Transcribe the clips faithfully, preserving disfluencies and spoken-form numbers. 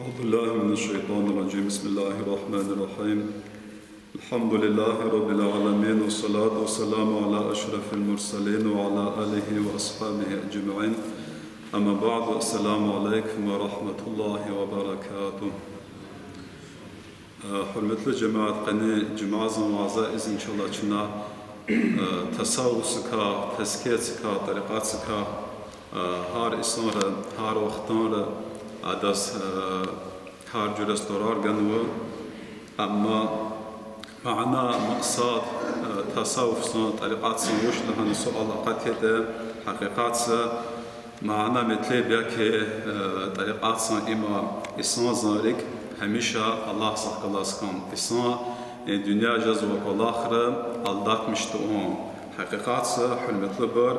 أعوذ بالله من الشيطان الرجيم. بسم الله الرحمن الرحيم. الحمد لله رب العالمين، والصلاة والسلام على أشرف المرسلين وعلى آله وأصحابه أجمعين. أما بعد، السلام عليكم ورحمة الله وبركاته. Э, гьуьрметлу жемят, къенин жумазан вязда изин чалачна, э, тасаввуфдикай, тазкиядикай, тӀарикъатдикай, э, гьар инсанри, гьар вахтунра адаз, э, гьар жуьре сурар ганва. Амма мана, макьсад, э, тасаввуфдин, тӀарикъатдин вуч лагьана суал акъатайтӀа, гьакъикъатда мана, метлеб я хьи, э, тӀарикъатдин им я инсандин рикӀ гьамиша Аллагьдихъ галаз хьун. Инсан, э, дуьнья жезва кӀвалахра алдатмиш тавун. Гьакъикъатда, гьуьрметлубур,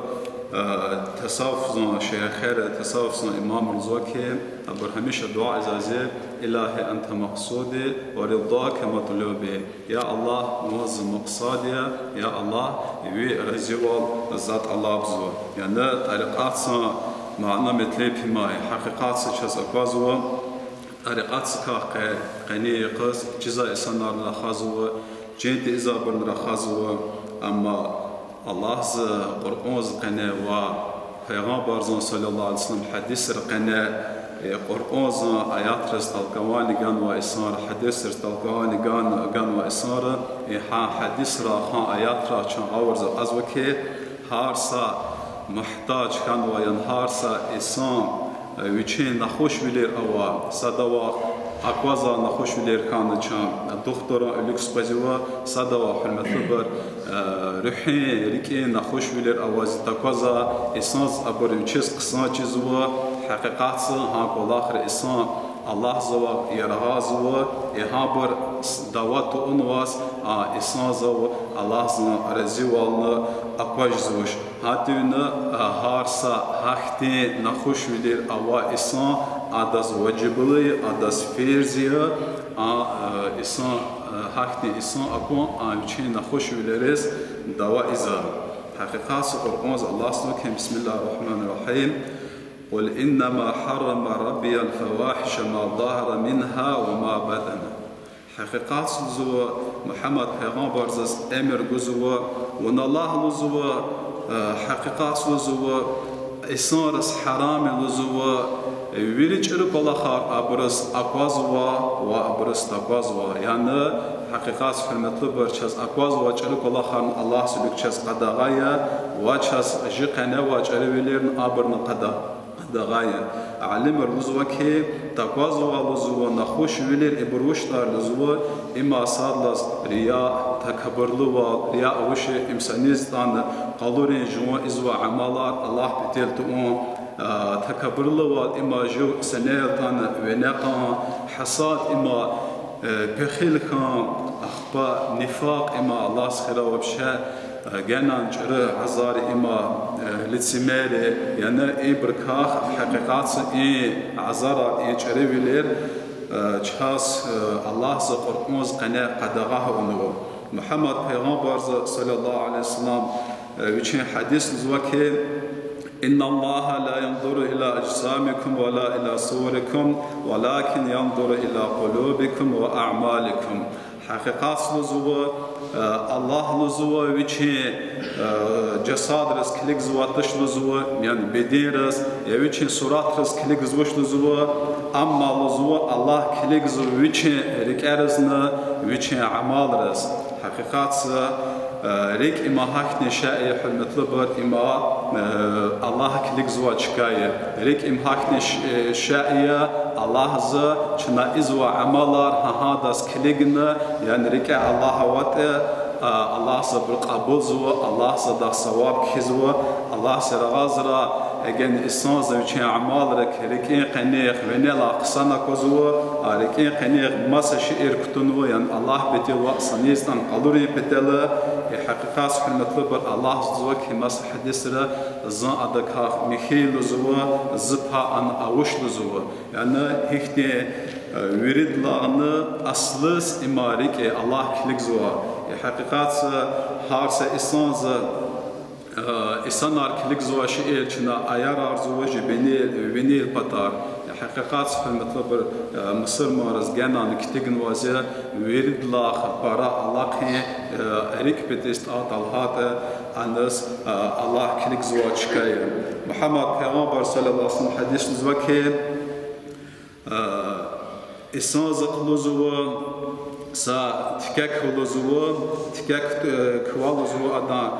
э, тасаввуфдин шейхери, тасаввуфдин имамри лугьузва хьи, абур гьамиша дуьа ийиз: إلهي أنت مقصودي ورضاك مطلوبي. Я Аллагь, вун зи макьсад я, я Аллагь, ви разивал за тӀалабзава. Яни тӀарикъатдин мана, метлеб им я. Гьакъикъатда чаз аквазва, тӀарикъатдикай къе-, къенин йикъаз чизвай инсанарни рахазва, чин тийизвайбурни рахазва, амма Аллагьдин Къуръандин къене ва Пайгъамбардин صلى الله عليه وسلم гьадисрин къене, э, Къуръандин аятриз толкование ганвай инсанри, гьадисриз толкование ган-, ганвай инсанри, э, гьа гьадисрай, гьа аятра чун гъавурда акьазва хьи, гьар са мугьтаж хьанвай, яни гьар са инсан, э, вичин нахушвилер авай, садавай аквазвай нахушвилер хьана чун духтуран вилик къвезва, садавай, гьуьрметлубур, э, руьгьдин, рикӀин нахушвилер аваз таквазвай инсандиз абур вичиз хъсан чизва. Гьакъикъатда гьа кӀвалахра инсан Аллагьдивай яргъазва, э, гьабур с-, дава тавунваз, а, инсандивай Аллагьдин разивални акваз жезвач. Гьадавай, а, гьар са гьахьтин нахушвилер авай инсан, адаз важиблу я, адаз ферз я, а, а, инсан, а, гьахьтин инсан акун, а, вичин нахушвилериз дава ийиз. Гьакъикъатда Къуръанда Аллагьди лугьузва хьи: بسم الله الرحمن الرحيم. قل إنما حرم ربي الفواحش ما ظهر منها وما بطن. Гьакъикъатда лугьузва, Мугьаммад пайгъамбардиз эмир гузва, вуна лагь лугьузва, э, гьакъикъатда лугьузва, инсанриз гьарам я лугьузва вири чӀуру кӀвалахар, абуруз аквазва ва абуруз таквазва. Яни гьакъикъатда, гьуьрметлубур, чаз аквазвай чӀуру кӀвалахарни Аллагьдин вилик чаз къадагъа я, ва чаз чи къене авай чӀурувилерни абурни къада-, къадагъа я. Алимри лугьузва хьи, таквазвай лугьузва, нахушвилер ибур вучтӀа я лугьузва, им я сад лагьай рия, такабурлувал, рия вуч я, инсанди ятӀани къалурин жуван ийизвай амалар Аллагь патал тавун, а, такабурлувал им я жув сенел ятӀани вине кьун, гьасад им я, э, пехил хьун, ахпа нифакь им я, Аллагьди хьурай вообще, э, генани чӀуру азар им я, э, лицемерие, яни ибурукай гьакъикъатда и азарар, и чӀурувилер, э, чаз, э, Аллагьди Къуръандин къене къадагъа авунва. Мугьаммад пайгъамбарди, صلى الله عليه وسلم, э, вичин гьадисда лугьузва хьи: إن الله لا ينظر إلى أجسامكم ولا إلى صوركم ولكن ينظر إلى قلوبكم وأعمالكم. Гьакъикъатда лугьузва, э, Аллагь лугьузва вичин, э, жасадриз килигзавайди туш лугьузва, яни беденриз, я вичин суратриз килигзавач лугьузва, амма лугьузва Аллагь килигзава вичин рикӀеризни, вичин амалриз. Гьакъикъатда, э, рикӀ им я гьахьтин шей, гьуьрметлубур, им я, э, Аллагь килигзавай чка я. РикӀ им гьахьтин ш-, э, шей я, Аллагьди чна ийизвай амалар гьа-, гьадаз килигна, яни рикӀе Аллагь аватӀа, э, Аллагьди абур кьабулзава, Аллагьди адахъ саваб кхьизва, Аллагьди рагъазра, эгер инсанди вичин амалрик рикӀин къених, винелай хъсан аквазва, а рикӀин къених маса шейэр кутунва, яни Аллагь патал ва инсанди ятӀани къалурун патал, э, гьакъикъатда, гьуьрметлубур, Аллагьди лугьузва хьи маса гьадисра: Зун адакай михьи я лугьузва, Зи пай ана авач лугьузва. Яни гьихьтин, э, виридалайни аслуз им я рикӀ, Аллагь килигзава. Э, гьакъикъатда, гьар са инсанди, э, инсанар килигзавай шейэр чна аярарзава жи бинел, винел патар. Гьакъикъатса, гьуьрметлубур, э, мусурманриз генани килигнаваз я, виридалай пара алахъин, э, рикӀ петиз тӀа талгьатӀа аназ, э, Аллагь килигзавай чка я. Мугьаммад пайгъамбар صلى الله عليه وسلم гьадисда лугьузва хьи, э, инсанзахъ лугьузва, са тике ква лугьузва, тике, э, ква лугьузва адан,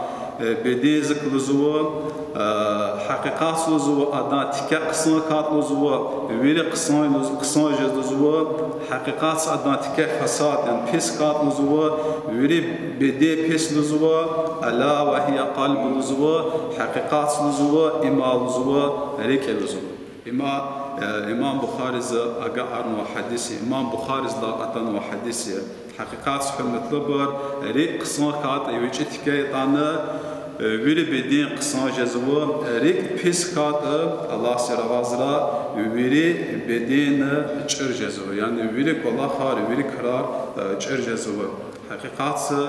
э, бедензак лугьузва, э, гьакъикъатса лугьузва адан тике хъсан хьайитӀа лугьузва, вири хъсан лугьуз-, хъсан жез лугьузва, гьакъикъатса адан тике фасад, яни пис хьайитӀа лугьузва, вири беден пис лугьузва, ألا وهي القلب лугьузва, гьакъикъатса лугьузва, иман лугьузва, рикӀ я лугьузва. Има, э, имам Бухариз агакьарнавай гьадис я, имам Бухаризлай атанвай гьадис я. Гьакъикъатса, гьуьрметлубур, рикӀ хъсан хьайитӀа, вичӀи тике ятӀани, э, вири беден хъсан жезва, рикӀ пис хьайитӀа, Аллагьди рагъазрай, вири беденни чӀур жезва, яни вири кӀвалахар, вири крар, э, чӀур жезва. Гьакъикъатса,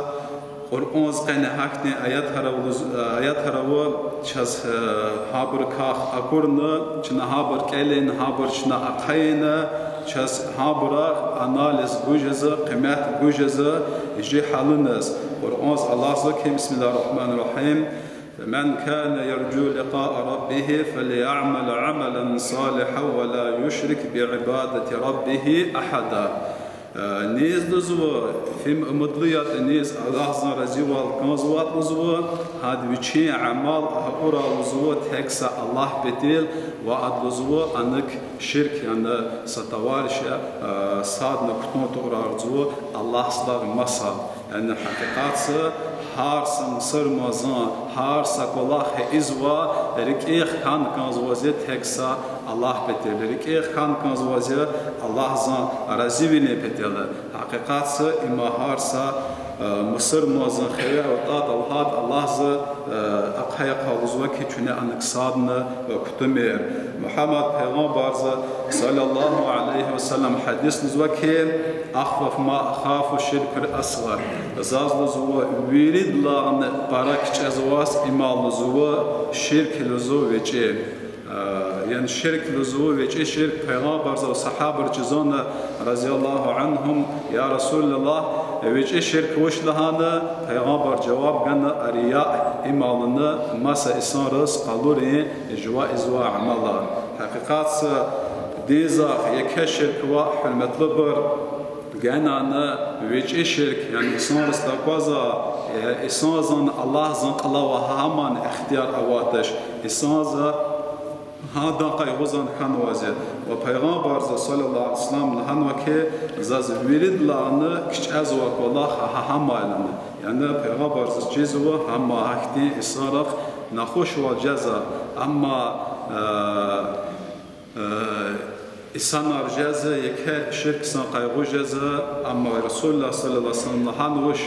Къуръанза къени гьахьтин аятар ава лугьуз-, аятар ава, чаз, э, гьабурукай акурна, чна гьабур кӀелна, гьабур чна ахъайна, чаз гьабурухъ анализ гуз жезва, къимет гуз жезва чи гьалуниз. Къуръанза Аллагьди лугьузва хьи, بسم الله الرحمن الرحيم، فمن كان يرجو لقاء ربه فليعمل عملا صالحا ولا يشرك بعبادة ربه أحدا. Э, низ лугьузва, фим умудлу ятӀа низ, Аллагьдин разивал кӀанзаватӀа лугьузва, гьада вичин амал гьа авурай лугьузва тек са Аллагь патал ва ада лугьузва аниз ширк, яни са товарищ, э, садни кутун тавурай лугьузва Аллагьдилай маса. Яни гьакъикъатса гьар са мусурмандин, гьар са кӀвалах ийизвай рикӀе хьана кӀанзаваз я тек са Аллагь патал, рикӀе хьана кӀанзаваз я Аллагьдин разивилин патал. Гьакъикъатса има гьар са, э, мусурмандин хиве аватӀа талгьатӀа Аллагьди, э, ахъая лугьузва хьи, чуьне аниз садни, э, кутумир. Мугьаммад пайгъамбарза, صلى الله عليه وسلم, гьадисда лугьузва хьи, أخوف ما أخاف الشرك الأصغر. Заз лугьузва виридалайни пара кичӀезваз има лугьузва ширк лугьузва вичӀи. Э, яни ширк лугьузва вичӀи ширк, пайгъамбарза ва сагьабайри чизва, رضي الله عنهم, я Расулуллагь, вичӀи ширк вуч лагьана, пайгъамбар жаваб гана, الرياء, има лугьуна маса инсанриз къалурун жува ийизвай амалар. Гьакъикъатса динзахъ еке ширк ва, гьуьрметлубур, генани вичӀи ширк, яни инсанриз таквазвай, э, инсанзан Аллагьдин кьалава гьаман ихтияр аватач, инсанза гьадан къайгъузан хьанваз я. Ва пайгъамбарза, صلى الله عليه وسلم, лагьанва хьи, заз виридалайни кичӀезвай кӀвалах гьа гьамай я лагьана. Яни пайгъамбарза чизва гьама гьахьтин инсанрихъ нахушвал жезва, амма, э, э, инсанар жезва, еке ширкдин къайгъу жезва, амма Расулуллагь, صلى الله عليه وسلم, лагьанвач,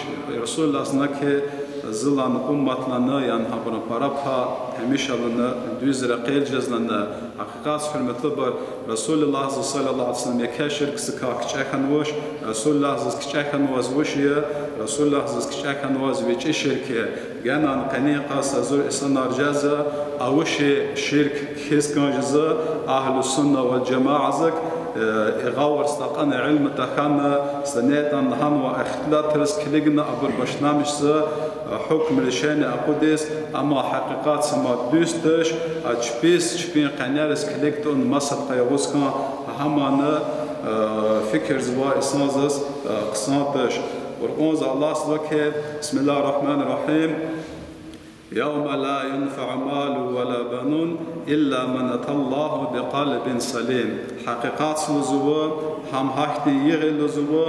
Расулуллагьза лагьана хьи, зилани умматдилани, яни гьабурун пара пай гьамишалугьун дуьз рекьел жез лагьана. Гьакъикъатса, гьуьрметлубур, Расулуллагьзаз, صلى الله عليه وسلم, еке ширкдикай кичӀе хьанвач, Расулуллагьзаз кичӀе хьанваз вуч я, Расулуллагьзаз кичӀе хьанваз вичӀи ширк я. Генани къенин къад са зур инсанар жезва, авачир ширк хьиз кӀан жезва, أهل السنة والجماعة-зак, э, и гъавурда такьана, илим тахьана, са нетӀан лагьанвай ихтилатриз килигна абур башламишзава, э, гьукм, решение акъудиз, амма гьакъикъатса мад дуьз туш, а чпиз, чпин къенериз килиг тавуна масад къайгъуз хьун, гьамани, э, фикирзавай инсанзаз, э, хъсан туш. Къуръанза Аллагьза лугьузва хьи, بسم الله الرحمن الرحيم، يوم لا ينفع مال ولا بنون إلا من أتى الله بقلب سليم. Гьакъикъатса лугьузва, гьам гьахьтин йигъ я лугьузва,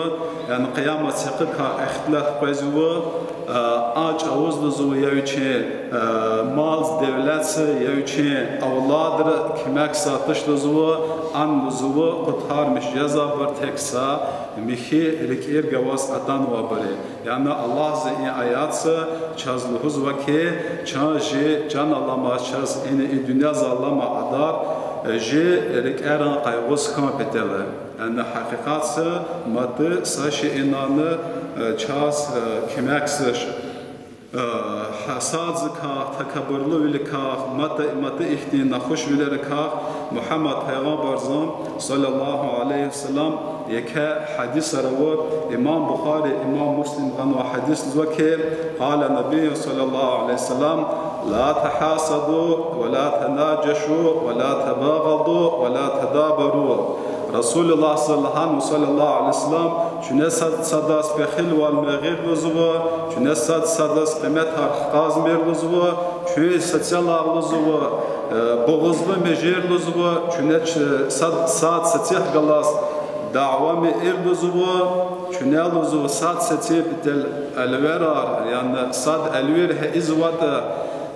яни къиямат йикъикай ихтилат къвезва, а, а чӀавуз лугьузва я вичин, а, мал-девлетса, я вичин авладра куьмек сад туш лугьузва, ан лугьузва къутармиш жезвайбур тек са михьи рикӀера гваз атанвайбур я. Яни Аллагьза и аятса чаз лугьузва хьи, чан жи чан алама, чаз ина и дуьньязал алама кьадар, жи рикӀерин къайгъуз хьун патал. Яни гьакъикъатса мад са шейинани, э, чаз, э, куьмекзавач. Э, Гьасадзакай, такабурлувиликай, мата, мата ихьтин нахушвилерикай Мугьаммад пайгъамбарзан, صلى الله عليه وسلم, еке гьадисар ава, имам Бухари, имам Муслим гъанва гьадис, лугьузва хьи, قال النبي صلى الله عليه وسلم: لا تحاسدوا ولا تناجشوا ولا تباغضوا ولا تدابروا. Расулуллагь صلى الله عليه وسلم: чуьне сад садаз пехилвал мегъир лугьузва, чуьне сад садаз къиметар хкажмир лугьузва, чуьн сацелай лугьузва, э, бугъузлу межир лугьузва, чуьне ч-, сад, сад сацихъ галаз дяве мийир лугьузва, чуьне лугьузва сад сацин патал элверар, яни сад элвир гьа ийизватӀа,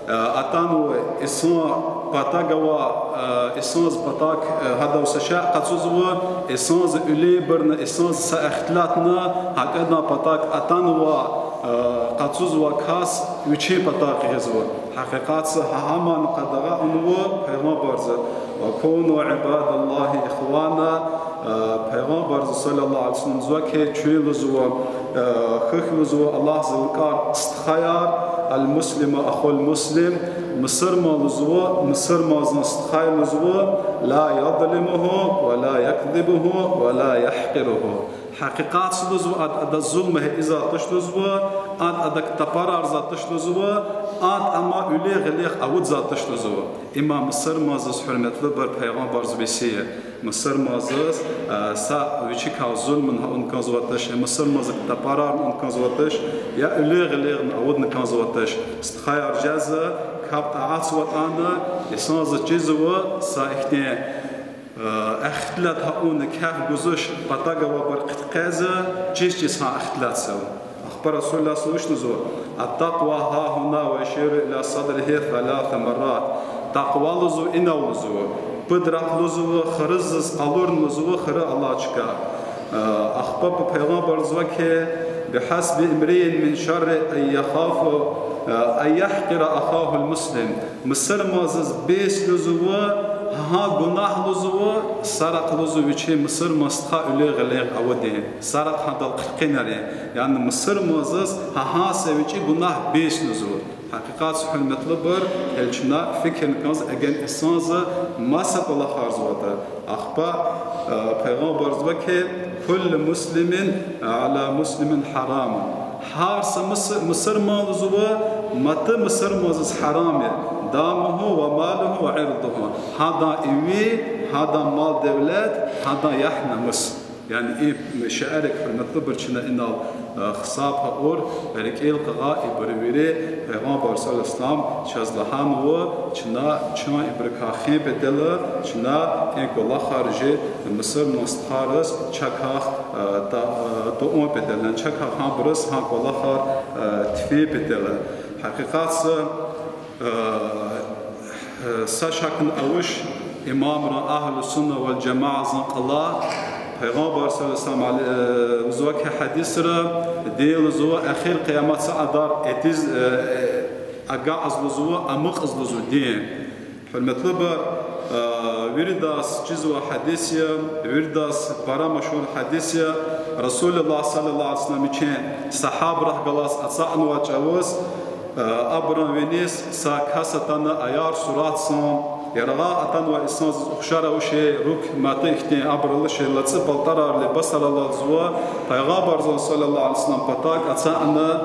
э, атанва инсан патав гвай, э, инсанза патав, э, гьадав са шей къачузва, инсанза уьлуьбурни, инсанза са ихтилатна, гьакӀадан патав атанва, э, къачузвай кас вичин патав гъизва. Гьакъикъатса гьа-, гьаман къадагъа авунва пайгъамбарза: وكونوا عباد الله إخوانا. Э, пайгъамбарза, صلى الله عليه وسلم, лугьузва хьи, чуьн лугьузва, э, хьухь лугьузва Аллагьза лукӀар стхаяр, المسلم أخو المسلم, мусурман лугьузва, мусурманзан стхаяр лугьузва, لا يظلمه ولا يكذبه ولا يحقره. Гьакъикъатса лугьузва, ад, адаз зулум гьа ийизватӀа туш лугьузва, ад, адак тапарарзаватӀа туш лугьузва, ад ам уьлуьгъ-гъилуьгъ авудзаватӀа туш лугьузва. Има мусурманзаз, гьуьрметлубур, пайгъамбарза весият. Мусурманзаз, э, са вичикай зулум авуна кӀанзаватӀа туш, я мусурманзак тапарарна авуна кӀанзаватӀа туш, я уьлуьгъ-гъилуьгъни авудна кӀанзаватӀа туш. Стхаяр жезва, капӀ тӀеацӀ аватӀани, инсанза чизва са ихьтин, э, ихтилат авуна кеф гузуш, патав гвайбур хъиткьезва, чиз-чиз гьа ихтилатзава. Ахпа Расулуллагьза вуч лугьузва: التقوى هاهنا ويشير إلى صدره ثلاث مرات. Такъва лугьузва инал лугьузва, пудрахъ лугьузва, хурузаз къалурна лугьузва, хура алай чка. Э, ахпа пайгъамбарза лугьузва хьи: بحسب امرئ من شر أن يخاف، э، أن يحقر أخاه المسلم. Мусурманзаз бес лугьузва гьа гунагь лугьузва, сарахъ лугьузва вичин мусурман стха уьлуьгъ-гъилуьгъ авудин, сарахъ гьадал хъиркъинарин. Яни мусурманзаз гьа са вичи гунагь бес лугьузва. Гьакъикъатса, гьуьрметлубур, гьеле чна фикирна кӀанзава, эгер инсанза маса кӀвалахарзаватӀа. Ахпа, э, пайгъамбарза лугьузва хьи: كل مسلم على مسلم حرام. Гьар са мус-, мусурман лугьузва маса мусурманзаз гьарам я: دمه وماله وعرضه. Гьадан иви, гьадан мал-девлет, гьадан ягь-намус. Яни и шейэрик, гьуьрметлубур, чна инал, э, гьисаб гьа авур, рикӀел хкягъай ибур вири Пайгъамбар صلى الله عليه وسلم чаз лагьанва, чна чан ибурукай хуьн патал, чна и кӀвалахар жи мусурман стхайриз чакай, э, та-, э, тавун патал, яни чакай гьабуруз гьа кӀвалахар, э, тефин патал. Гьакъикъатса, э, э, са шакни авач, имамрин, أهل السنة والجماعة-зин кьилел Пайгъамбар صلى الله عليه وسلم, э, лугьузва хьи гьадисра, дин лугьузва эхир къиямат сятар этиз, э, э, агакьиз лугьузва, амукьиз лугьузва дин. Гьуьрметлубур, э, виридаз чизва гьадис я, виридаз пара машгьур гьадис я, Расулуллагь صلى الله عليه وسلم вичин сагьабайрихъ галаз ацукьнавай чӀавуз, э, абурун виниз са кас атана аяр суратзан, яргъай атанвай инсанзаз ухшар авачир, руг мата ихьтин абурал алачир, лацӀи палтарар, либасар алазва, Пайгъамбарзан صلى الله عليه وسلم патав ацукьна,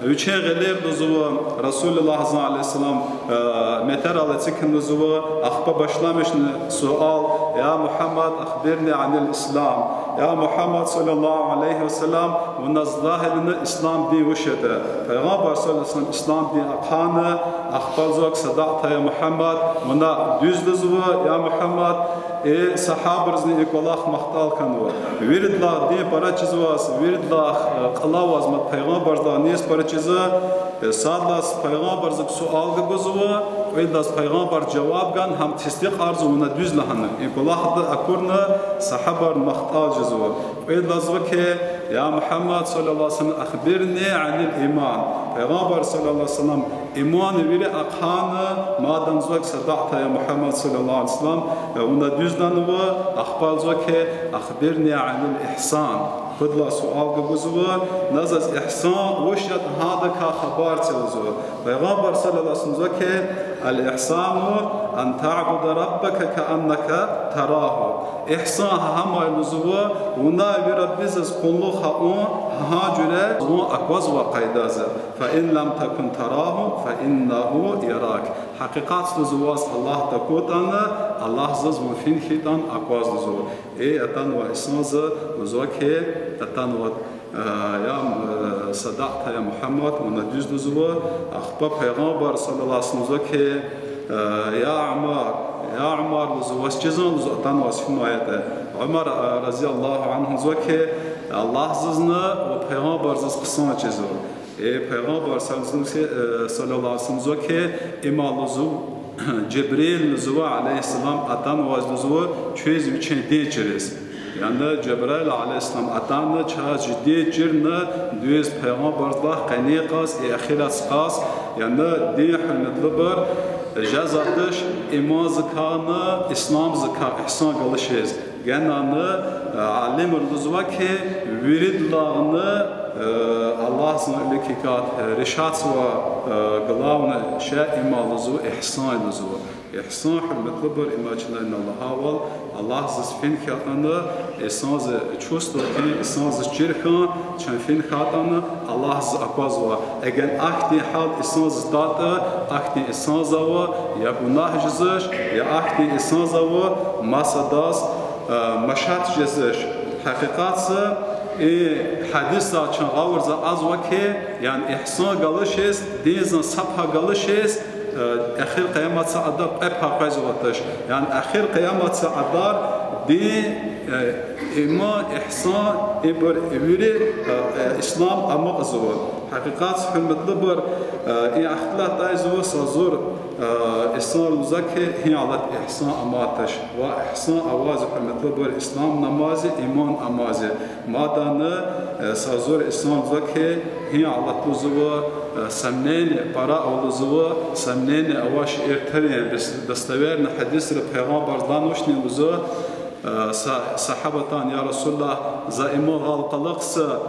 вичин гъилер лугьузва, Расулуллагьзан عليه السلام, э, метӀерал эцигна лугьузва, ахпа башламишна суал: يا محمد، أخبرني عن الإسلام. Я Мугьаммад صلى الله عليه وسلم, вуна за лагь лана, ислам дин вуч ятӀа. Пайгъамбар صلى الله عليه وسلم ислам дин ахъайна, ахпа лугьузва: صدقت يا محمد, вуна дуьз лугьузва, я Мугьаммад. И сагьабайризни и кӀвалах мягьтел хьанва. Виридалай дин пара чизваз, виридалай, э, кьиле аваз мад Пайгъамбардилай низ пара чизва, э, садаз Пайгъамбарзак суал гугузва, кьведаз Пайгъамбар жаваб гана, гьам тестикьарзава, вуна дуьз лагьана. И кӀвалах акурла, сагьабайри мягьтел жезва. Кьвед лугьузва хьи, يا محمد صلى الله عليه وسلم، أخبرني عن الإيمان. Пайгъамбар صلى الله عليه وسلم, иман вири ахъайна, мадни лугьузва кхьи, صدقت يا محمد صلى الله عليه وسلم, вуна дуьз лагьанва, ахпа лугьузва кхьи, أخبرني عن الإحسان. Пуд лагьай суал гугузва, на заз ихсан вуч ятӀа гьадакай хабар це лугьузва. Пайгъамбар صلى الله عليه وسلم лугьузва кхьи, الإحسان أن تعبد ربك كأنك تراه. Ихсан гьа гьам я лугьузва, вуна ви Раббидиз къуллугъ авун, гьа жуьре вун аквазвай къайдада. فإن لم تكن تراه فإنه يراك. Гьакъикъатда лугьузва, ваз Аллагь тахьайтӀани, Аллагьди заз вун фин хьайитӀани акваз лугьузва. Э, атанвай инсанди лугьузва кхьи, атанвай, э, я, э, صدقت يا محمد, вуна дуьз лугьузва, ахпа Пайгъамбар صلى الله عليه وسلم лугьузва кхьи, э, يا عمار, я Умар лугьузва, ваз чизвани лугьузва, атанваз фима ятӀа. Умар, э, رضي الله عنه лугьузва кхьи, Аллагьдизни ва Пайгъамбардиз хъсан чизва. Э, Пайгъамбар صلى الله عليه وسلم, э, صلى الله عليه وسلم лугьузва кхьи, им лугьузва, Жибрил лугьузва, عليه السلام, атанваз лугьузва, чуьз вичин дин чириз. Яни Жибрил عليه السلام атана чаз чи дин чирна дуьз Пайгъамбардилай къенин къаз, и ахират къаз, яни дин, гьуьрметлубур, жезвайди туш имандикайни исламдикай ихсан галачиз. Генани, э, алимри лугьузва кхьи, виридалайни, э, Аллагьдин виликай, э, решатзавай, э, главный шей им лугьузва, ихсан лугьузва. Ихсан, гьуьрметлубур, им чна лагьайвал, Аллагьдиз фин хьайитӀани, инсандиз чувствовать хьун, инсандиз чир хьун, чун фин хьайитӀани, Аллагьдиз аквазвай. Эгер ахьтин гьал инсандиз атайтӀа, ахьтин инсандиз ава я гунагь жезвач, я ахьтин инсандиз ава масадаз, э, машат жезвач. Гьакъикъатда, и гьадисда чун гъавурда акьазва кхьи, яни ихсан галачиз, диндин са пай галачиз, э, эхир къияматдин адар кьве пай къвезвайди туш. Яни эхир къияматдин адар дин, э, иман, ихсан, ибур вири, э, э, ислам амукьзава. Гьакъикъатда, гьуьрметлубур, э, и ихтилат ийизва са зур, э, инсанри лугьузва кхьи, гьи алат ихсан амайди туш. Ва ихсан авайди, гьуьрметлубур, ислам амайди, иман амайди. Мадни, э, са зур инсанри лугьузва кхьи, гьи алат лугьузва, э, сомнение пара ава лугьузва, сомнение авай шейэр тирин, бес достоверный гьадисри Пайгъамбарди лагьанвачни лугьузва, э, са-, сагьабади: يا رسول الله, за иман гъал къалахъзава,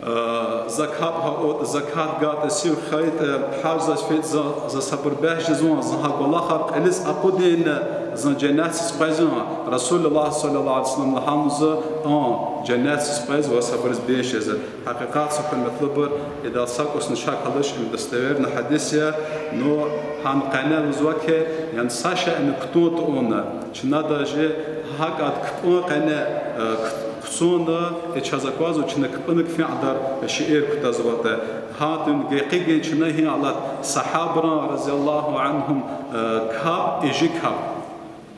э, за капӀ гьа-, закат гайтӀа, сив хьайитӀа, гьаж заз фейитӀа, за, за сабур бес жезвани, зун гьа кӀвалахар кьилиз акъудайла, зун женнетдиз къвезвани? رسول الله صلى الله عليه وسلم лагьанва: а, женнетдиз къвез ва сабуриз бес жез. Гьакъикъатда, гьуьрметлубур, идал са кӀусни шак авач, им достоверный гьадис я, ну, гьа къене лугьузва кхьи, яни са шейни кутун тавуна, чна даже гьакӀ кпӀун къене, э, кт-, кутуна, э, чаз аквазва чна кпӀуник фин кьадар шейэр кутазватӀа. Гьа тун гекъигин чна гьи алат сагьабайрин, رضي الله عنهم, э, капӀ, и жи капӀ.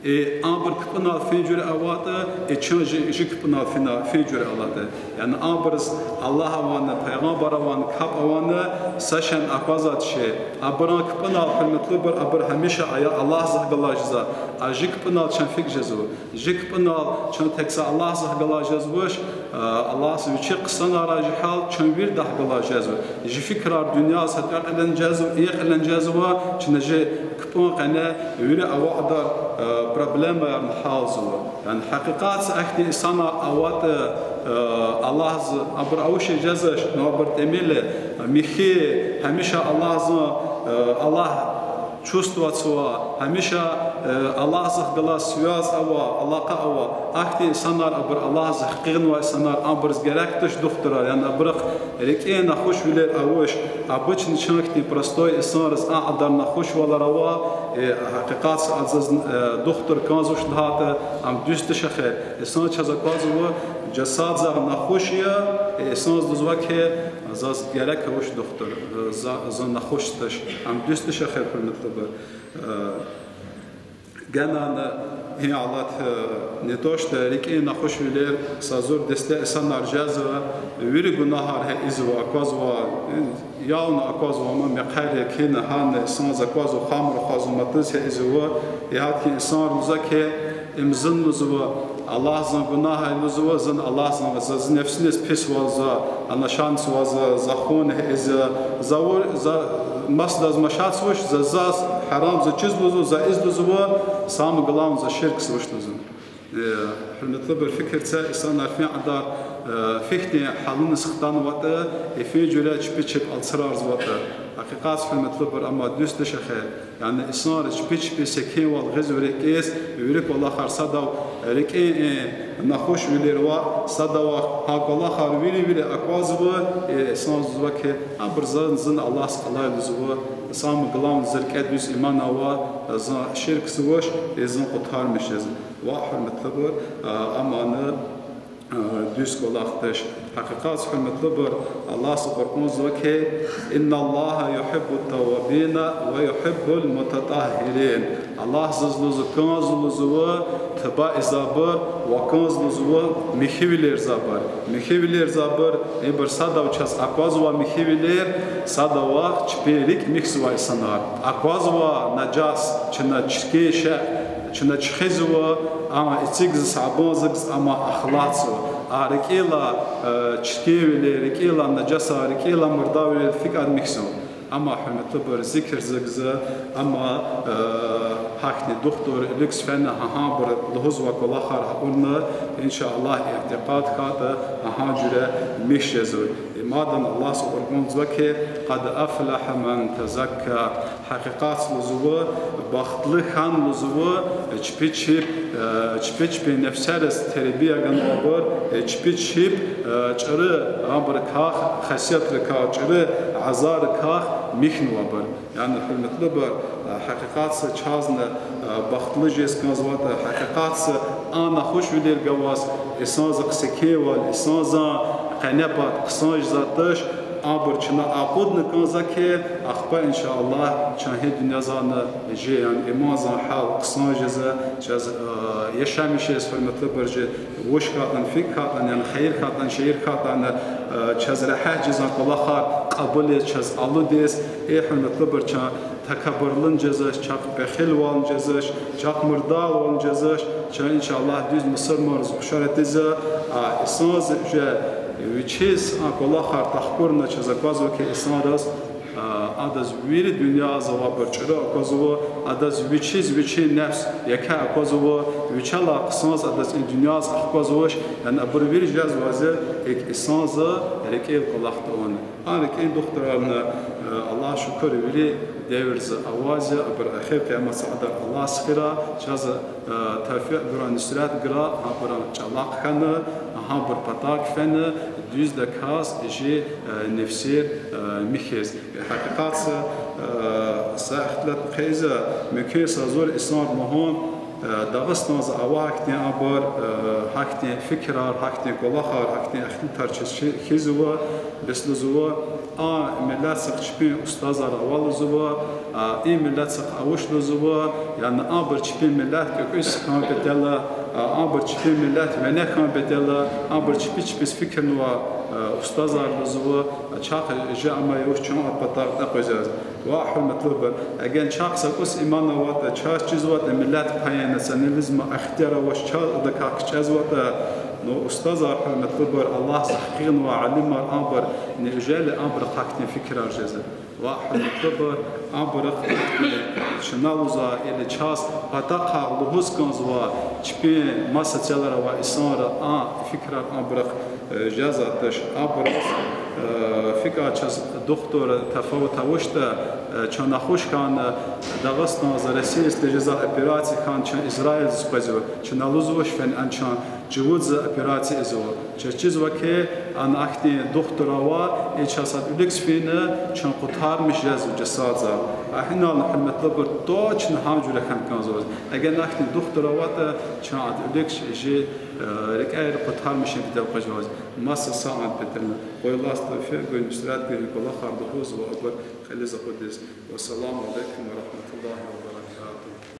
Э, абур кпӀунал фин жуьре аватӀа, э, чун жи, жи кпӀунал фина, фин жуьре алатӀа. Яни абуруз Аллагь авани, Пайгъамбар авани, капӀ авани, са шейни аквазвач. Абурун кпӀунал, гьуьрметлубур, абур гьамиша ая Аллагьдихъ галаз жезва, а жи кпӀунал чун фикӀ жезва. Жи кпӀунал чун тек са Аллагьдихъ галаз жезвач, а, Аллагьди вичи хъсанарай жи гьал чун виридахъ галаз жезва. Жи фикирар дуьньядиз са кьиле жезва, и кьиле жезва, чна жи кпӀун къене вири авайди, а, проблемаяр гьялзава. Яни гьакъикъатда ахьтин инсанар аватӀа, а, Аллагьди абур авачиз жезвач, ну абур тӀимил я, михьи, гьамиша Аллагьдин, а, Аллагь чувствовать ийизва, гьамиша, э, Аллагьдихъ галаз связь ава, алакъа ава. Ахьтин инсанар, абур Аллагьдихъ къигнавай инсанар, абуруз герек туш духтурар, яни абурухъ рикӀин нахушвилер авач. Обычный чун хьтин простой инсанриз а кьадар нахушвилер ава, э, гьакъикъатда адаз, э, духтур кӀанзавач лагьайтӀа, ам дуьз туш эхир. Инсан, чаз аквазва, жасадзар нахуш я, э, инсанди лугьузва кхьи, заз герек авач духтур, э, за, за нахуш туш, ам дуьз туш эхир, гьуьрметлубур. Э, генани гьи алат, э, не то что рикӀин нахушвилер, са зур десте инсанар жезва, вири гунагьар гьа ийизва, аквазва, э, явно аквазва, амма мехъер я кхьина, гьана инсанди аквазва, хамур хъвазва, матуз гьа ийизва, и гьахьтин инсанри лугьузва кхьи, им зун лугьузва, Аллагьзан гунагьай лугьузва, зун Аллагьзан, за зи нефсиниз писвалза, анашанцваза, за хун гьиза, за ву-, за масдаз машатзавач, за заз гьарам за чиз лугьузва, за из лугьузва, самое главное, за ширкзавач лугьузва. Э, гьуьрметлубур, фикир це, инсанар фин кьадар, э, фихьтин гьалуниз хтанватӀа, и фин жуьре чпи чеб алцрарзаватӀа. Гьакъикъатса, гьуьрметлубур, амма дуьз тушехъе, яни инсанри чпи чпин секинвал гъизва рикӀиз, вири кӀвалахар садав рикӀин, э, нахушвилер ва садавахъ гьа кӀвалахар вири-вири аквазва, э, инсанза лугьузва хьи, абур зун, зун Аллагьзаз кӀелай лугьузва, самое главное, зи рикӀе дуьз иман ава, зун ширкзавач, э, зун къутармиш жез. Ва, гьуьрметлубур, а, амма, а, дуьз кӀвалах туш. Гьакъикъатса, гьуьрметлубур, Аллагьза Къуръанза лугьузва хьи, إن الله يحب التوابين ويحب المتطهرين. Аллагьза лугьузва, кӀанзава лугьузва, туба ийизвайбур, ва кӀанзава лугьузва михьивилерзавайбур. Михьивилерзавайбур, ибур садав чаз аквазва михьивилер, садавахъ чпин рикӀ михьзавай инсанар. Аквазва нажас, чна чиркин шей, чна чуьхуьзва, амма эцигзава, сабунзаваз, амма ахлацзава. А рикӀелай, э, чиркинвилер, рикӀелай нажаса, рикӀелай мурдавилер фикӀад михьзава. Амма, гьуьрметлубур, зикирзаваз, амма, э, гьахьтин духтур вилик фена, гьа-гьабур лугьузвай кӀвалахар гьа авуна, иншааллагь, итикъад хьайитӀа, гьа жуьре михьи жезва. Имадан Аллагьза Къуръанза лугьузва хьи, قد أفلح من تزكى. Гьакъикъатса лугьузва, бахтлу хьан лугьузва, чпи чеб, э, чпи чпин нефсериз тербия ганвайбур, э, чпи чеб, э, чӀуру абурукай, хасиятрикай, чӀуру азаррикай михьнавайбур. Яни, гьуьрметлубур, э, гьакъикъатса чазни, э, бахтлу жез кӀанзаватӀа, гьакъикъатса а нахушвилер гваз, инсанзахъ секинвал, инсанзан къенепат хъсан жезватӀа, абур чна акъудна кӀанзава хьи, ахпа, иншааллагь, чун гьи дуьньязани жи, яни иманзан гьал хъсан жезва, чаз, э, яшамиш жез, гьуьрметлубур, жи вуч хьайитӀани, фикӀ хьайитӀани, яни хийир хьайитӀани, шийир хьайитӀани, э, чаз регьят жезвай кӀвалахар кьабулиз, чаз алудиз, э, гьуьрметлубур, чун такабурлун жезвач, чахъ пехилвалун жезвач, чахъ мурдавалун жезвач, чун, иншааллагь, дуьз мусурманриз ухшар атизва, а инсанза уже вичиз а кӀвалахар тахкурна чаз аквазва хьи, инсанриз, а, адаз вири дуьньязавайбур чӀуру аквазва, адаз вичиз вичин нефс еке аквазва, вичелай хъсанза адаз и дуьньяз ахквазвач, яни абур вири жезвайзи икӀ инсанза рикӀел кӀвалах тавуна. А рикӀин духтурарни, э, Аллагь шукур, вири девирза авазва, абур эхир къиямат сагьатда Аллагьза хирай, чаз, э, тавфикь гурай, нусрат гурай, гьабурун чӀалахъ хьана, гьабур патав фена, дуьздаказ жи, э, нефсер, э, михьиз. Гьакъикъатса, э, са ихтилат хьайизва, мумкин са зур инсанри лугьун, э, Дагъустанза авай гьахьтин абур, э, гьахьтин фикирар, гьахьтин кӀвалахар, гьахьтин ихтилатар чаз хьи-, хьизва, бес лугьузва, а миллетдихъ чпин устазар ава лугьузва, а, и миллетдихъ авач лугьузва, яни абур чпин миллет кӀватӀиз хьун патал, а, абур чпин миллет вине хьун патал, абур чпи чпиз фикирнавай, а, устазар лугьузва, а, чахъ жи амай явуш чун а патав къвезва. Ва, гьуьрметлубур, эгер чахъ са кӀус иман аватӀа, чаз чизватӀа, миллет паян национализма ихтияр авач, чаз адакай кичӀезватӀа, ну, устазар, гьуьрметлубур, Аллагьза хкягънавай алимар, абур, неужели абурухъ гьахьтин фикирар жезва? Ва, гьуьрметлубур, абурухъ гьахьтин, чна лугьузва, или чаз патахъай лугьуз кӀанзава, чпин маса целар авай инсанри а фикирар абурухъ, э, жезватӀа, абуруз, э, фикӀа чаз духтур тафават авачтӀа, э, чун нахуш хьана, Дагъустанза Россиядиз тежезвай операция хьана чун Израилдиз къвезва, чна лугьузвач фена, ана чун чувудза операция ийизва. Чаз чизва хьи, ана ахьтин духтур ава, и чаз ада вилик фена, чун къутармиш жезва, жесаза. Гьа инал, гьуьрметлубур, точно гьа жуьре хьана кӀанзава. Эгер ахьтин духтур аватӀа, чун ада вилик жи, э, рикӀер къутармишун патал къвезва. Маса сагъ хьана патал. Аллагьза тавфикъ гуй, нусрат гуй, кӀвалахар лугьуз ва абур кьилиз акъудиз. Вассаламу алейкум ва рагьматуллагьи ва баракатугь.